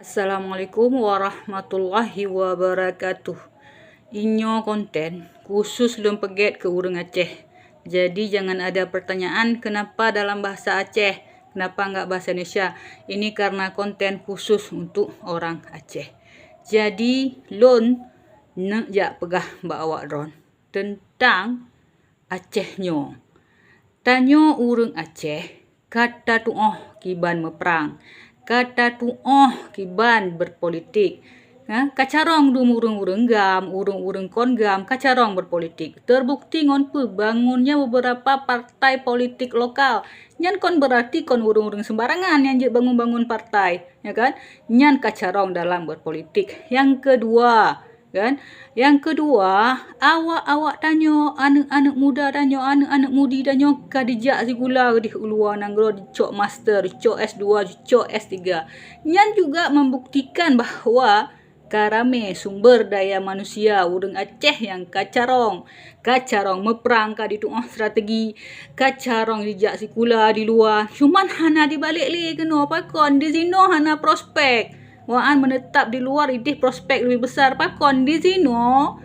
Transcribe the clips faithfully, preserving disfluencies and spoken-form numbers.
Assalamualaikum warahmatullahi wabarakatuh. Inyoe konten khusus lôn peugét keu ureuëng Aceh. Jadi jangan ada pertanyaan kenapa dalam bahasa Aceh, kenapa enggak bahasa Indonesia. Ini karena konten khusus untuk orang Aceh. Jadi lôn neuk jak peugah bak awak droen teuntang Aceh nyoe. Tanyoe ureuëng Aceh ka tatuoh kiban meuprang, ka tatuoh kiban berpolitik. Ha, ka carông dum ureuëng-ureuëng GAM, ureuëng-ureuëng kon GAM ka carông berpolitik. Terbukti ngon peue bangunnya beberapa partai politik lokal. Nyan kon berarti kon ureuëng-ureuëng sembarangan nyang jeuet bangun-bangun partai, ya kan? Nyan ka carông dalam berpolitik. Yang kedua, kan? Yang kedua, awak-awak tanyoe, aneuk-aneuk muda tanyoe, aneuk-aneuk mudi tanyoe ka dijak sikula keudeh u luwa nanggroe, dicok master, dicok S dua, dicok S tiga. Nyan juga membuktikan bahwa ka ramé sumber daya manusia ureuëng Aceh nyang ka carông, ka carông meuprang, ka dituoh strategi, ka carông dijak sikula di luwa. Cuman hana dibalek lé keunoe, pakon di sinoe hana prospek. Awaknyan meuneutab di luwa ideh prospek leubeh besar, pakon di sinoe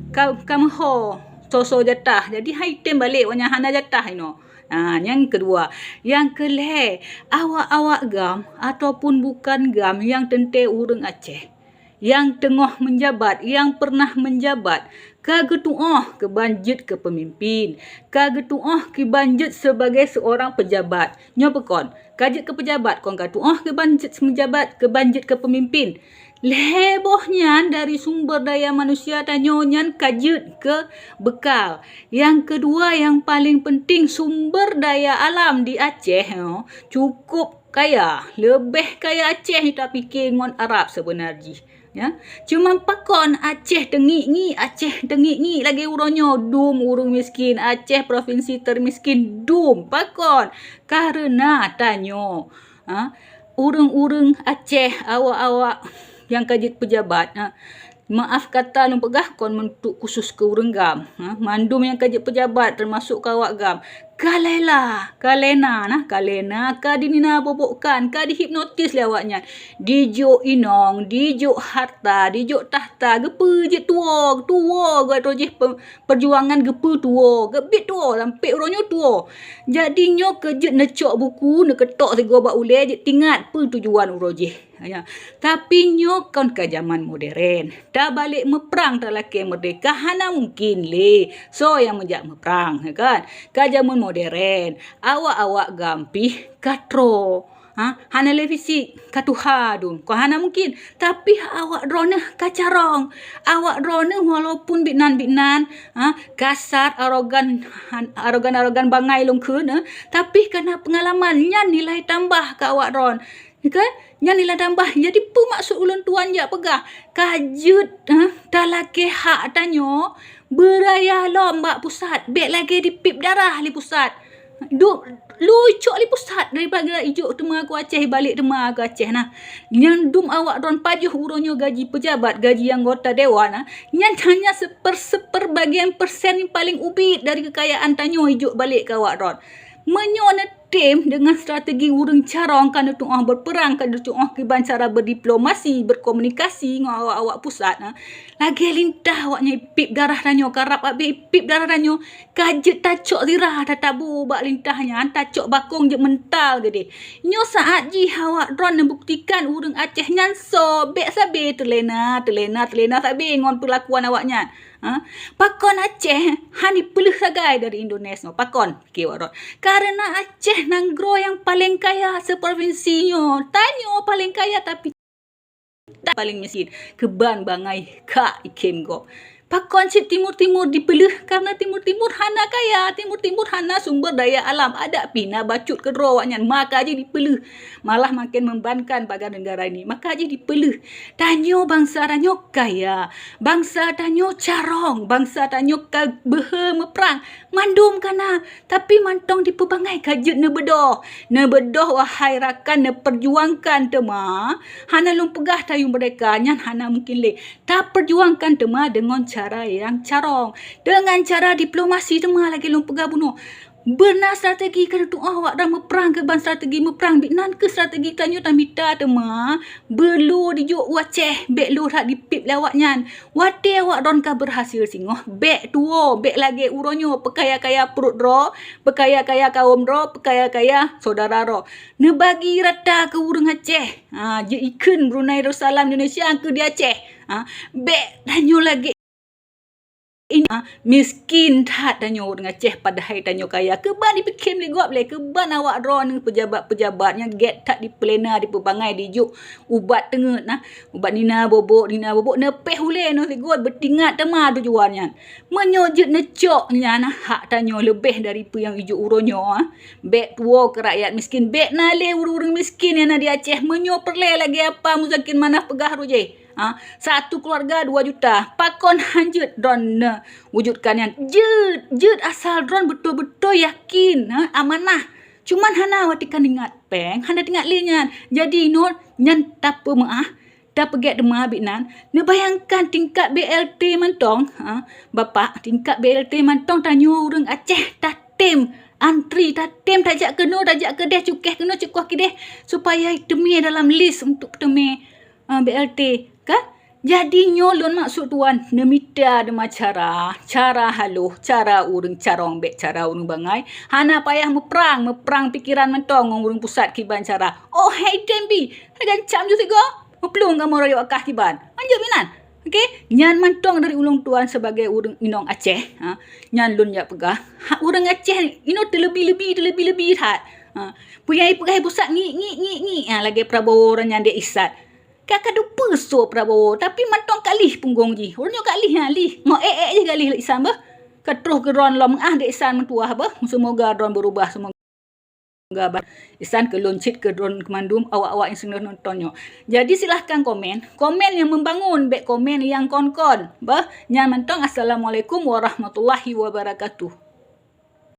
ka, ka meuho soe-soe jatah. Jadi han item balek, awaknyan hana jatah inoe. Ha, nyang keudua. Nyang keulhée, awak-awak GAM ataupun bukan GAM nyang teuntée ureuëng Aceh, nyang teungoh menjabat, nyang pernah menjabat, ka geutuoh keuban jeuet keu peumimpin, ka geutuoh keuban jeuet sebagai seorang pejabat. Nyoe peue kon? Ka jeuet keu pejabat, kon ka tuoh keuban jeuet meujabat, keuban jeuet keu peumimpin. Lhée boh nyan dari sumber daya manusia tanyoe nyan ka jeuet keu bekal. Nyang keudua, nyang paleng penting, sumber daya alam di Aceh nyoe cukup kaya, leubeh kaya Aceh tapike ngon Arab seubeuna jih. Ya. Cuman pakon Aceh teungiek-ngiek, Aceh teungiek-ngiek lagée uroe nyoe dum ureuëng miskin, Aceh provinsi termiskin dum. Pakon? Kareuna tanyoe, ha, ureuëng-ureuëng Aceh, awak-awak nyang ka jeuet pejabat, ha, maaf kata lôn peugah, kon meutuk khusus keu ureuëng GAM, ha, mandum nyang ka jeuet pejabat teumasok keu awak GAM. Ka lela, ka lena nah, ka lena, ka dinina bobokkan, ka dihipnotis lé awaknyan. Dijok inong, dijok harta, dijok takhta, geupeujeuet tuwoe, tuwoe geutanyoe jih pe-, perjuangan geupeutuwoe, geubiet tuwoe, sampai uroe nyoe tuwoe. Jadi nyoe keu jeuet neucok buku, neukeutok sigoe bak ulée, jeuet tingat peue tujuan uroe jih. Ya. Tapi nyoe kon ka jaman modern. Tabalek meuprang talakée meurdehka hana mungkin lé. Soe nyang meujak meuprang, ya kan? Ka jaman modern. Awak-awak GAM pih ka troe. Ha, hana lé fisik, ka tuha dum. Kon hana mungkin. Tapi awak droeneuh ka carông. Awak droeneuh walaupun binan-binan, ha, kasar, arogan, arogan-arogan bangai lôn kheun, eh, tapi kana peungalaman nyan nilai tambah keu awak droen. Kan? Nyan nilai tambah. Jadi peue maksud ulôn tuan jak peugah? Ka jeuet, eh, talakée hak tanyoe beuraya lom bak pusat. Bék lagée dipiep darah lé pusat. Du-, lu icok lé pusat daripada ijok teuma keu Aceh, ibalek teuma keu Aceh nah. Nyan dum awak droen pajoh uroe nyoe gaji pejabat, gaji anggota dewan nah. Nyan hanya seper-, seperbagian persen paleng ubit dari kekayaan tanyoe ijok balek keu awak droen. Meunyoe neutem deungon strategi ureuëng carông ka neutuoh berperang, ka neutuoh kiban cara berdiplomasi, berkomunikasi ngon awak-awak pusat, ha, lagée lintah awaknyan ipiep darah tanyoe, karab abéh ipiep darah tanyoe, ka jeuet tacok sira tatabu bak lintah nyan, tacok bakong jeuet meuntal geudeh. Nyoe saát jih awak droen neubuktikan ureuëng Aceh nyan soe, bék sabe teulena, teulena, teulena sabe ngon peulakuan awaknyan. Ha? Pakon Aceh hana peuleueh sagai dari Indonesia? Pakon? Kiwat rot. Karena Aceh nanggroe nyang paleng kaya seprovinsi nyoe. Tanyoe paleng kaya tapi paleng miskin. Keuban bangai kak ikem gob. Pakon cit Timur-Timur dipeuleueh? Karena Timur-Timur hana kaya. Timur-Timur hana sumber daya alam. Adak pih na bacut keudroe awaknyan. Maka jih dipeuleueh. Malah makin membebankan bagi negara ini. Maka jih dipeuleueh. Tanyoe bansa tanyoe kaya. Bansa tanyoe carông, bansa tanyoe ka beuhe meuprang, mandum ka na, tapi mantong dipeubangai ka jeuet neubeudoh. Neubeudoh, wahai rakan, neupeujuangkan teuma, hana lôn peugah tayue meurdehka, nyan hana mungkin lé. Tapeujuangkan teuma deungon cara nyang carông, deungon cara diplomasi teuma lagée lôn peugah bunoe. Beuna strategi ka neutu'oh awak droe meuprang keuban strategi meuprang, biet nan keuh strategi tanyoe tamita teuma beu lo dijok u Aceh, bèk lo that dipip lé awaknyan. Watèe awak droe ka beurhasil singoh, bèk tuwoe, bèk lagèe uroe nyoe peukaya-kaya pruet droe, peukaya-kaya kawöm droe, peukaya-kaya syedara droe. Neubagi rata keu ureueng Aceh. Ha, jeuet ikheun Brunei Darussalam Indonesia keu di Aceh. Ha, bèk tanyoe lagèe ini, ha, miskin that tanyoe ureueng Aceh padahai tanyoe kaya. Keuban dipikém lé gob lé, keuban awak droeneuh peujabat-peujabat nyang gèt that dipeulena, dipeubangai, dijok ubat teungeut na. Ubat nina bobok, nina bobok, neupéh ulèe nyoe sigoe beutingat teuma tujuan nyan. Meunyoe jeuet neucok nyan hak tanyoe leubeh dari peue nyang ijok uroe nyoe, ha. Bèk tuwoe keu rakyat miskin, bèk na lé ureueng-ureueng miskin nyang na di Aceh. Meunyoe peureulèe lagèe apa Muzakir Manaf peugah rujeh, ha, satu keluarga dua juta, pakon hana jeuet droeneuh wujudkan nyan? Jeuet, jeuet asal droeneuh beutôi-beutôi yakin, ha, amanah. Cuman hana watèe ka ingat péng, hana teuingat lé nyan. Jadi inoe nyan tapeumeu'ah, tapeugèt teuma biet nan. Neubayangkan tingkat B L T mantong, ha, Bapak, tingkat B L T mantong tanyoe ureueng Aceh tatem antri, tatem tajak keunoe, tajak keudeh, cukéh keunoe, cukéh keudeh, supaya teumé dalam lis untuk teumé, ha, B L T, kan? Jadi nyoe lôn maksud tuan, neumita teuma cara, cara halôh, cara ureueng carông bèk cara ureueng bangai. Hana payah meuprang, meuprang pikeran mantong ngon ureueng pusat kiban cara. Oh, hai T M B, hai gancam ju sigoe, meuplueng kamoe rayeuk akah kiban. Hanjeuet meunan. Oke, nyan mantong dari ulôn tuan sebagai ureueng inong Aceh. Ha, nyan lôn jak peugah. Ha, ureueng Aceh inoe teulebi-lebi, teulebi-lebi that. Ha, peue nyang ipeugah pusat ngiek, ngiek, ngiek, ngiek. Ha, lagèe Prabowo uroe nyan dek Ihsan. Ka, ka dupeue soe Prabowo, tapi mantong ka lih punggong jih. Uroe nyoe ka lih, ha, lih. Ngo ék-ék jih ka lih lé Ihsan beuh. Ka troh keu droen lom, ah, dek Ihsan meutuwah beuh. Seumoga droen beurubah, seumoga ban. Ihsan keu lôn cit keu droen keu mandum awak-awak nyang singoh nonton nyoe. Jadi silahkan komen, komen nyang membangun, bèk komen nyang kon-kon. Beuh, nyan mantong. Assalamualaikum warahmatullahi wabarakatuh.